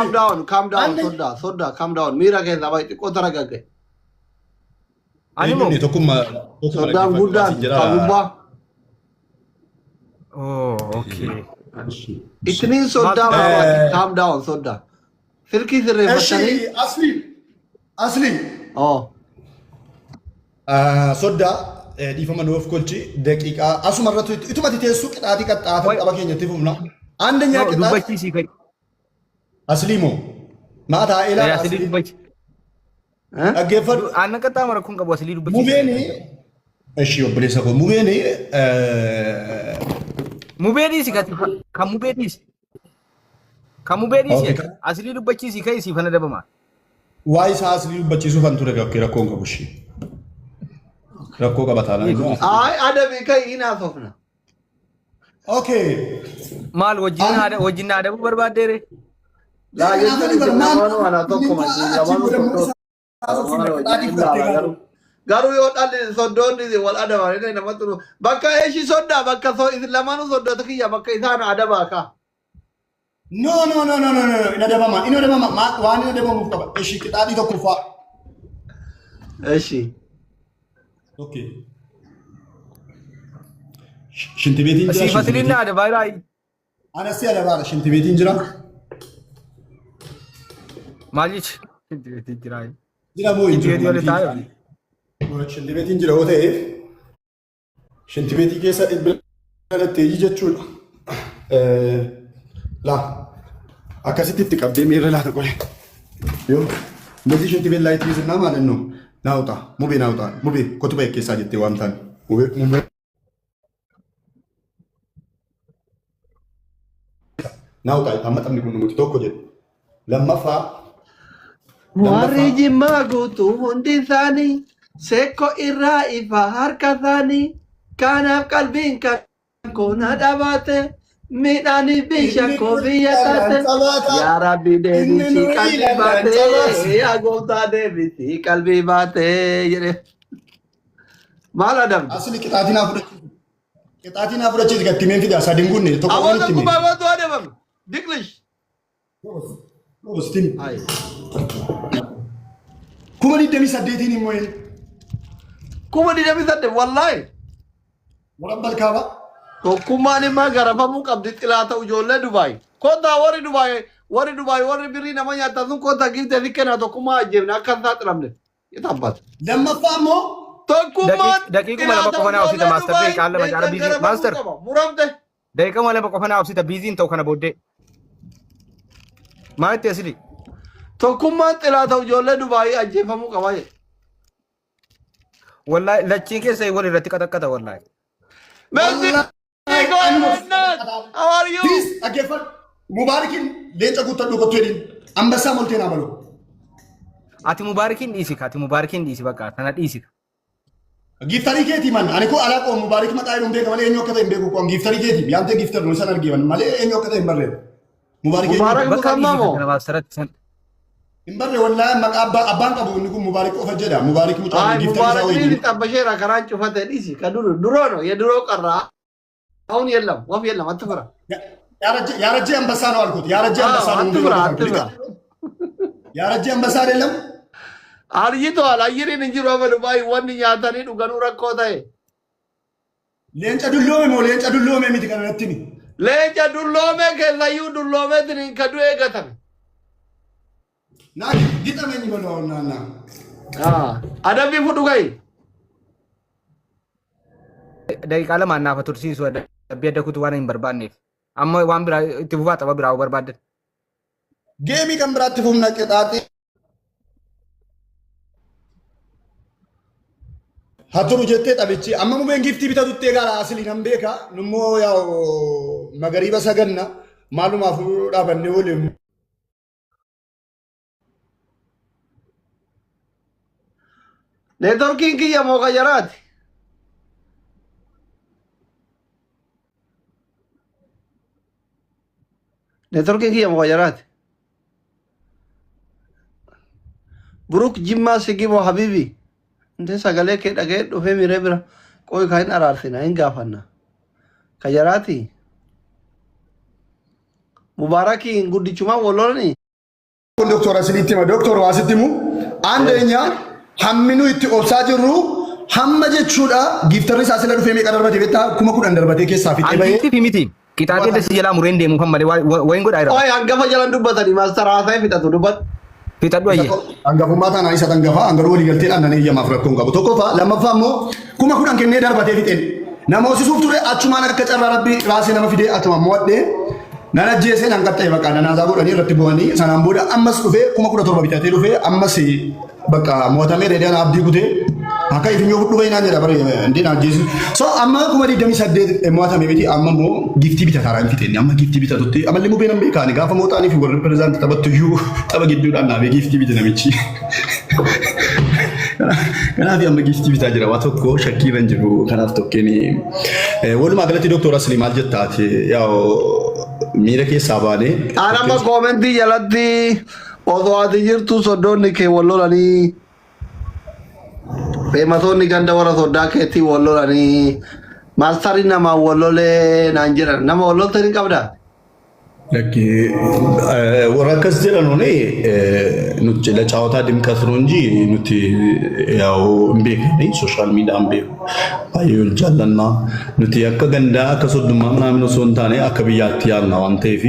Calm down, calm down, Anni- soddaa, soddaa, calm down. Miira keessaa baay'ee xiqqoo taragagga'e. Ani moo? Eenyuun tokkummaa tokkummaa Soddaan dhaggeeffadhu guddaan asiin jira. kan gubbaa. Oh, okay. Itiniin soddaa Maaltu barbaade. Calm down, soddaa. Silkii sirreeffattanii. Eshi asli asli Oh. soddaa dhiifama nuuf kolchi daqiiqaa asuma irratti itumati teessuu qixaatii qaxxaatan Wai- qaba keenyatti fufna. Andanyaa No, qixaat dubbachiisii kai. Aslii moo maataa ilaala Asilii aslii dubbachi. Eh? dhaggeeffadhu. Aannan qaxxaamura kun qabu asilii dubbachiisii. Mubeeni eshi obboleessa koo mubeeni Mubee dhiisi kan mubee dhiisi. Kan mubee dhiisi. Okay. Asilii dubbachiisii kai siif ana dabama. Waa isaa aslii dubbachiisuuf kan ture rakkoo rakkoon qabu ishee. Rakkoo qaba taanaan immoo. Ay, adabi kai hin haasofna. Okay. Maal wajjin wajjin na adabuu barbaaddeere? Laa jechuun isin lamaanuu ana tokkuma isin lamaanuu tokko. Lamaanuu wajjin ilaala garuu. Garuu yoo dhalli soddoonni isin wal adaban illee namatti dhufu. Bakka eeshi soddaa bakka isin lamaanuu soddoota kiyya bakka isaan adabaa kaa. No no no no no no in adabama in adabama waan in adabamuuf qaba. Eshi qixaaxii tokkoffaa. Eshi. Okay. Shintibeetiin jira. Siif asiliin na adabaa jiraa? Ana si adabaadha shintibeetiin jira. Maal jechi? Jiraa. Jira moo hin jiru? Shintibeetii waliin taa'e. Shintibeetiin jira yoo ta'e shintibeetii keessa dhibbi dhalatteeyyii jechuudha. Laa akkasitti itti qabdee miirra laata qole. Yoo እንደዚህ ሽንት ቤት ላይ ትይዝና ማለት ነው። ናውጣ ሙቤ ናውጣ ሙቤ ኮቱባ keessaa jettee waamtaan ሙቤ ሙቤ ናውጣ amma taphni kun nuti tokko jedhe lammaffaa Warri Jimmaa guutuu hundi isaanii seekko irraa ifa harka isaanii kanaaf qalbiin kan koo na dhabaate midhaanii bisha koo biyya taate yaa Rabbi deebisii qalbii baate yaa gooftaa deebisii qalbii baate jedhe maal adabde? Asli qixaatii naa fudhachiisi. Qixaatii naa fudhachiisi gatti meen fida sadin gunne tokko Aboo waan itti tokkummaa mee. gootu adabame Diglish. Goostiin. Ayi. 28,000 immoo een. 28,000 wallaahi. Warabbal kaaba. Tokkummaan immoo garafamuu qabdi xilaa ta'u ijoollee Dubaay. Kottaa warri Dubaay warri Dubaay warri birrii nama nyaatan sun kottaa giftee fi kennaa tokkummaa ajjeefne akka hin saaxilamne. Itaabbaatu. Lammaffaa immoo Tokkummaan Daqiiquma 2 qofa naa obsita maaster daqiiqaa 2 caala biizii maaster qaba. Muramte. daqiiquma 2 qofa naa obsita biiziin ta'u kana booddee. Maal itti asili? Tokkummaan xilaa ta'u ijoollee Dubaay ajjeefamuu qaba jedhe. Wallahi lachiin keessa wal irratti qaxaqqata wallahi. Messi how are you? Please dhaggeeffadhu. Mubaarikiin leenca guuttadhu kottu jedhiin. Ambassaa moltee naa malu. Ati mubaarikiin dhiisi ka ati mubaarikiin dhiisi bakka tana dhiisi. Giiftarii keetii man ani koo alaa koo mubaarik maqaa jedhu hin beeka malee eenyu akka ta'e hin beeku koo giiftarii keetii yaamtee giiftar nu isan argeeman malee eenyu akka ta'e hin barree. Mubaarik eenyu Mubaarak Bakka Musammaa dhiisi ka moo? kana baasaratti san. hin barre wallaahi maqaa abbaa abbaan qabu inni kun mubaarik qofa jedha mubaarik mucaa Ay, giiftarii isaa Mubarak wayii. ni xabbasheera karaan cufate dhiisi ka duru duroo ነው የድሮ ቀራ አሁን የለም ወፍ የለም አትፍራ ያረጀ አንበሳ ነው አልኩት። ያረጀ አንበሳ ነው አትፍራ አትፍራ ያረጀ አንበሳ አይደለም። አርጅተዋል አየሪን እንጂ ሮበ ዱባይ wanni nyaatanii dhuganuu rakkoo ta'e Leenca dulloome moo leenca dulloome miti kana natti himi. Leenca dulloome keessayyuu dulloomeetiin ka du'e gatame. Naa gixamenyi baloo naannaa. Adabbii fudhu gahi. Daqiiqaa lamaan naafa tursiisu adabbii adda kutuu waan hin barbaanneef. Amma waan biraa itti fufaa tapha biraa yoo barbaaddan. Geemii kan biraatti fufna qixaaxii. Haa turu jettee taphichi amma mubeen giftii bitatutti egaa asli nan beeka nummoo yaa'u magariiba saganna maalumaaf dhaabannee waliin Neetworkiin kiyya moo qayyaraati? Neetworkiin kiyya moo qayyaraati? Buruk Jimmaa Sigimoo Habibi. Intee sagalee kee dhaga'ee dhufee miree bira qoy kaa hin araarsina hin gaafanna. Kayyaraati? Mubaarakiin guddichumaa wal lolanii? Doktor asinitti hima. Doktor waa sitti himu. አንደኛ hammi nu itti obsaa jirru hamma jechuudha. Gifterri isaa sila dhufee meeqa darbate beektaa? 10,000 darbatee keessaa fixee bahee. Angiiftii miti. Qixaaxee dasi jalaa mureen deemu kan malee wayin godhaa jira. Oye, hangafa jalan dubbatanii master haasa'ee fixatu dubbatu. Fixadhu ayyee. Hangafummaa taanaan isa hangafa hangaruu walii galteedhaan nan eeyyamaaf rakkoon qabu. Tokkoffaa, lammaffaa immoo 10,000 kennee darbatee fixeen. Nama hoosisuuf ture, achumaan akka carraa rabbi raasee nama fidee achumaan mo'adhee nan ajjeesee nan qaxxa'e, bakka nanaasaa godhanii irratti bu'anii. Sanaan booda ammas dhufee 17,000 bitatee dhufee ammas bakka mo'atamee reediyaan abdii kutee akka ifinyoo fudhu bahinaan jedha bare indii na ajjeesu. So amma 28,000 mo'atame miti, amma immoo giftii bitataara hin fixeenni, amma giftii bitatutti amalli mubee nan beekaani gaafa mooxaanii fi warri pirezidaantii taphattu iyyuu tapha gidduudhaan naafee giftii bite namichi. Kanaaf amma giftii bitaa jira, waa tokko shakkii irra hin jiru, kanaaf tokkeen. Walumaa galatti Dooktor Aslii maal jettaati, yaa miira keessaa baanee. Aan amma commentii jalatti osoo ati jirtu soddoonni kee wal lolanii, feematoonni ganda warra soddaa keetii wal lolanii, maastarii namaa wal lolee naan jedhan, nama wal loltan hin qabdaa? Lakki, warra akkas jedhan nuti ለጨዋታ ድምቀት ነው እንጂ nuti ያው hin beekani, social media hin beeku. Baay'ee wal jaallannaa nuti, akka gandaa akka soddummaa ምናምን osoo hin taane akka biyyaatti yaadna waan ta'eef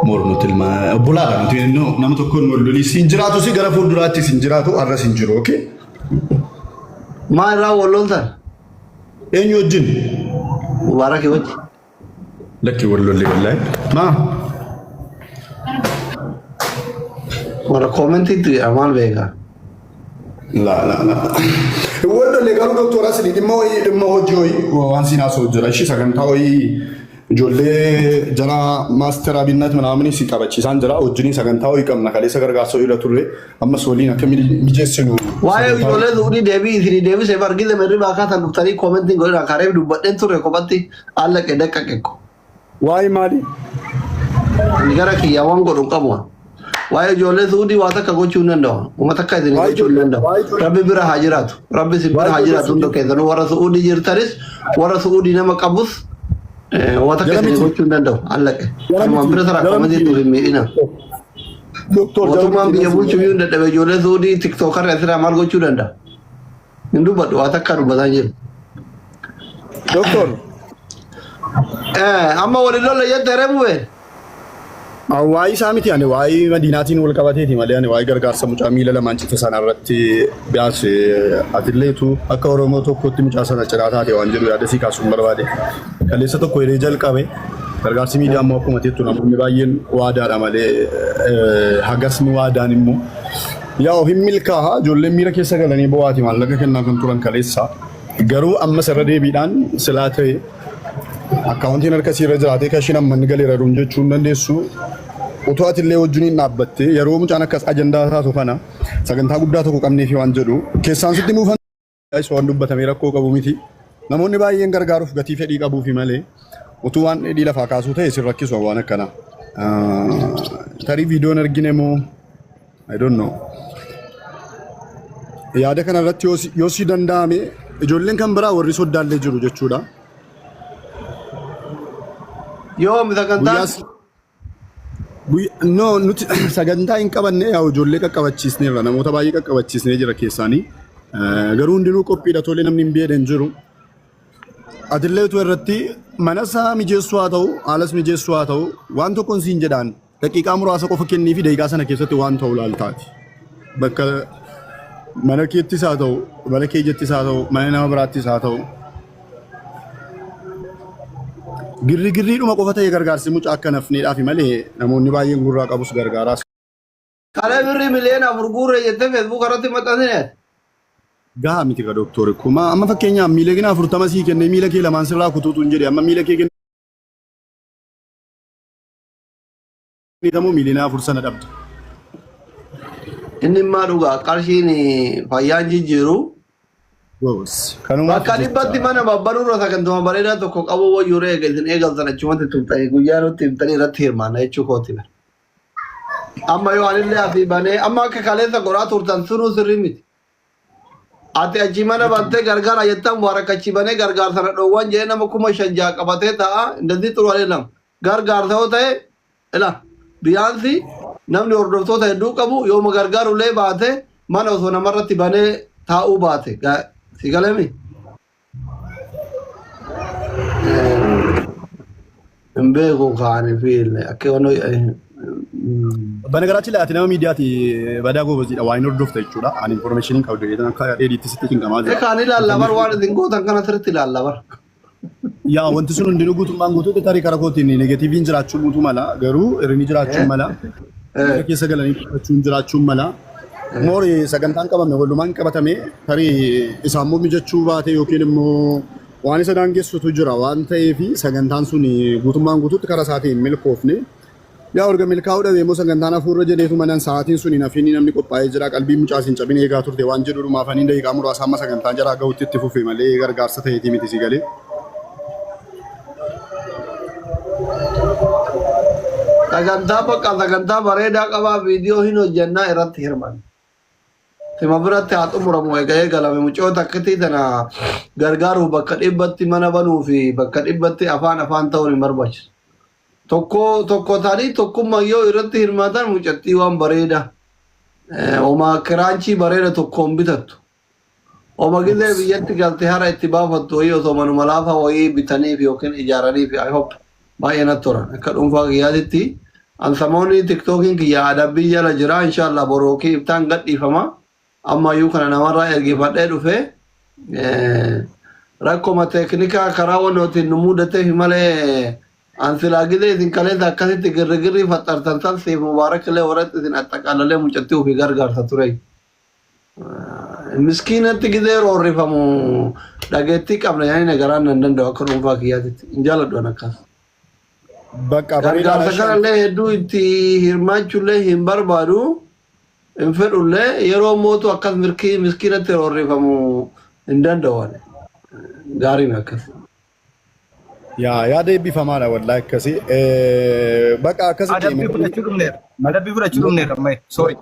more nuti ilma obbolaadha nuti. Nama tokkoon wal loliis hin jiraatu, si gara fuulduraattis hin jiraatu, har'as hin jiru, okay. Maal irraa wal loltan? Eenyu wajjin? Mubaarakii wajji. Lakki, wal lolli wallaahi maa. Warra commentiitti maal beekaa? La la la. Wal garuu doktora Aslii dhimma wayii, dhimma hojii wayii waan siin haasa'u jira. Ishii sagantaa wayii ijoollee jara master Abinnat ምናምን si qabachiisaan jira. Wajjiniin sagantaa wayii qabna, kaleessa gargaarsa wayii irra turre, ammas waliin akka mijeessinu. Waa'ee ijoollee zuudii deebii isinii deebisee argite mirri baakaataan dhuftanii commentiin godhina kareef dubbadheen ture kophatti allaqe daqqaqe ko. Waa'ee maali? Ani gara kiyyaa waan godhu hin qabu. Waa'ee ijoollee suudii waa takka gochuu hin danda'u. Uummata takka isinii Waa'ee gochuu hin danda'u. Rabbi bira haa jiraatu. Rabbi isin bira haa Waa'ee jiraatu hunda keessanuu, warra suudii jirtanis warra suudii nama qabus waa takka Jara isinii miti. gochuu hin danda'u. Allaqe. Jara Kanumaan miti. bira taraa Jara commentii miti. tuuf hin miidhina. Doktor jara Mootummaan miti. biyya bulchuu iyyuu hin dadhabe, ijoollee suudii tiktookarra asirraa maal gochuu danda'a? Hin dubbadhu, waa takka dubbataa hin jiru. Doktor. Amma waliin lolla jette reebu bee? Waa'ee isaa miti, ani waa'ee madiinaatiin wal qabateeti malee, ani waa'ee gargaarsa mucaa miila lamaan cite sana irratti biyaas atilleetu akka Oromoo tokkotti mucaa sana cinaa taate waan jedhu yaada sii kaasuun barbaade. Kaleessa tokko hiree jalqabe, gargaarsi miidiyaa immoo akkuma jettu namoonni baay'een waadaadha malee hagasni waadaan immoo yaa hin milkaa'a, ijoolleen miira keessa galanii bo'aati maallaqa kennaa kan turan kaleessa. Garuu ammas irra deebiidhaan silaa ta'e accountiin harka siirra jiraatee kashiin amma inni galeera ruun jechuu hin dandeessu. Utuu ati illee wajjiniin dhaabbattee yeroo mucaan akkas ajandaa taatu kana sagantaa guddaa tokko qabneefi waan jedhu keessaan sitti muufan waan dubbatamee rakkoo qabu miti. Namoonni baay'een gargaaruuf gatii fedhii qabuufi malee utuu waan dheedhii lafaa kaasuu ta'e sin rakkisu waan akkanaa. Tarii viidiyoon argine moo, I don't know. Yaada kana irratti yoo si danda'ame ijoolleen kan biraa warri soddaallee jiru jechuudha. Yoom sagantaan? Guyyaas no, nuti sagantaa hin qabanne, yaa ijoollee qaqqabachiisneerra, namoota baay'ee qaqqabachiisnee jira keessaanii. Garuu hundinuu qophiidha, tolee, namni hin beedhe hin jiru. Atillee utuu irratti mana isaa mijeessuu haa ta'u, haalas mijeessuu haa ta'u, waan tokkoon siin jedhaan, daqiiqaa muraasa qofa kennii fi daqiiqaa sana keessatti waan ta'u laaltaati. Bakka mana keettis haa ta'u, mana keejettis haa ta'u, mana nama biraattis haa ta'u. Girri girriidhuma qofa ta'e gargaarsi mucaa akka nafneedhaafi malee namoonni baay'een gurraa qabus gargaaraas. Kalee birrii 4 miliyoona guurre jettee Facebook irratti maxxansine. Gahaa miti ka dooktori. Kuma amma fakkeenyaaf 40 miiliyoona sii kennee miila kee lamaan sirraa kutuutu hin jedhe, amma miila kee kennitamoo 4 miiliyoona sana dhabda. Inni immaa dhugaa qarshiin fayyaan jijjiiru. Goos. Kanumaaf Bakka 100tti mana babbanuurra sagantuma bareedaa tokko qabu wayyuu eega isin eegaltan achumatti turtanii guyyaa nutti himtanii irratti hirmaanna jechuu kooti. Amma yoo anillee asii banee amma akka kaleessa godhaa turtan sunuu sirrii miti. Ati achi mana bantee gargaara jettan, Mubaarak achi banee gargaarsa na dhoowwan jedhee nama 5,000 6 qabatee ta'a. እንደዚህ ጥሩ አይደለም። Gargaarsa yoo ta'e ila biyaansi Namni hordoftoota hedduu qabu yooma gargaarullee baate mana osoo namarratti banee taa'uu baate. Si galemi? Hin beeku kaani fiille akka ono. በነገራችን ላይ ati nama miidiyaati badaa goobaziidha waa hin hordofta jechuudha. Ani information hin qabdu jedhan akka dheediitti sitti cinqamaa jira. Kaan ilaalla bar waan isin gootan kana sirriitti ilaalla bar. Yaa wanti sun hundinuu guutummaan guutuutti tarii karaa kootiin negatiiviin jiraachuu guutuu mala garuu hir'inni jiraachuu mala. Miira keessa galanii dubbachuun jiraachuun mala. Moori sagantaan qabame walumaan qabatame tarii isaan immoo mijachuu baate yookiin immoo waan isa daangessutu jira waan ta'eef sagantaan sun guutummaan guutuutti karaa isaatiin hin milkoofne. Yaa erga milkaa'uu dhabe immoo sagantaan hafuurra jedheetu manan sa'aatiin sun hin hafiin namni qophaa'ee jira qalbiin mucaas hin cabin eegaa turte waan jedhu dhumaafanii daqiiqaa muraasa amma sagantaan jaraa gahutti itti fufe malee gargaarsa ta'eetii miti si galee. Sagantaa bakka sagantaa bareedaa qabaa viidiyoo hin hojjannaa irratti hirman. Sima biratti haa xumuramu egaa eegalame mucoo takkitii tana gargaaruuf bakka dhibbatti mana banuu fi bakka dhibbatti afaan afaan ta'uun hin barbaachisu. Tokko tokko ta'anii tokkummaa yoo irratti hirmaatan mucattii waan bareeda. Homaa kiraanchii bareeda tokkoon bitattu. Oma gizee biyyatti galte hara itti baafattu wayii osoo manuma laafaa wayii bitaniif yookiin ijaaraniif I hope baay'ee natti tola. Akka dhuunfaa kiyyaatitti an samoonni tiktookiin kiyya adabbii jala jira inshallah borookii iftaan gadhiifama. Ammayyuu kana namarraa ergifadhee dhufe rakkoma teeknikaa karaa wannootiin nu mudateef malee an silaa gizee isin kaleessa akkasitti girrigirrii faxartan san siif mubaarak illee warratti isin axxaqaalalee mucattii ofii gargaarsa ture. Miskiinatti gizee roorrifamu dhageettii qabna yaani nagaraan nan danda'u akka dhuunfaa kiyyaatitti hin jaaladhu an akkas. Bakka bareedaadha. Gargaarsa kanallee hedduu itti hirmaachuullee hin barbaadu hin fedhullee yeroo mootu akkas miskiinatti roorrifamu hin danda'u ani. Gaarii akkas. Yaa yaada eebbifamaadha wallaahi akkasii. Bakka akkasitti Adabbii fudhachuu dhumneera. Adabbii fudhachuu dhumneera ammayyi. Sorry.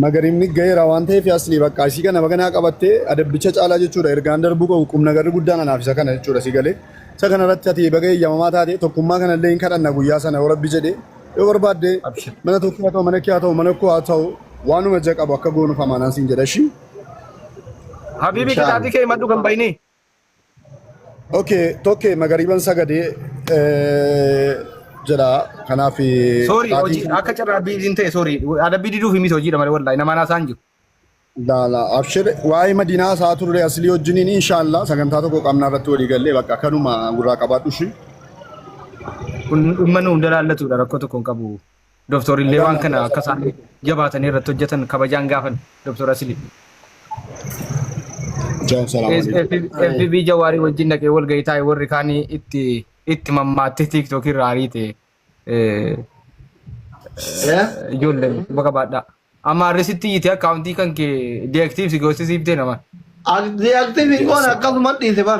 Magariifni gaheera waan ta'eef asli bakka isii kana baganaa qabattee adabbicha caalaa jechuudha ergaan darbuu qabu qubnagarri guddaan anaaf isa kana jechuudha si galee. Isa kana irratti ati baga eeyyamamaa taate tokkummaa kanallee hin kadhanna guyyaa sana yoo rabbi jedhee yoo barbaadde Abshir. Mana tokko haa ta'u mana kee haa ta'u mana koo haa ta'u waanuma ija qabu akka goonuuf amaanaan siin jedha ishii. Habibi Inshallah. kitaabii kee himadhu kan bayinii. Okay, tokke magariiban sagadee jedha kanaaf Sorry xaatii hojii akka carraa biiziin ta'e sorry adabbii diduuf himiti hojiidha malee wallahi nama naasaan jiru. Laala abshir waa'ee madiinaa isaa turre aslii wajjiniin inshallah sagantaa tokko qabna irratti walii gallee bakka kanuma gurraa qabaadhu ishii. Kun dhimma nu hunda laallatudha rakkoo tokko hin qabu. Doktorillee waan kana akka isaan jabaatanii irratti hojjetan kabajaan gaafan Doktor Asilii. Jaan salaam alaikum. FB Jawaarii wajjin dhaqee wal gahii taa'e warri kaanii itti itti mammaattee TikTok irraa ariite ijoollee quba qabaadhaa. Amma harrisitti iyyitee akkaawuntii kan kee deactive si goosisiiftee nama. Deactive hin goone akkasuma dhiise bar.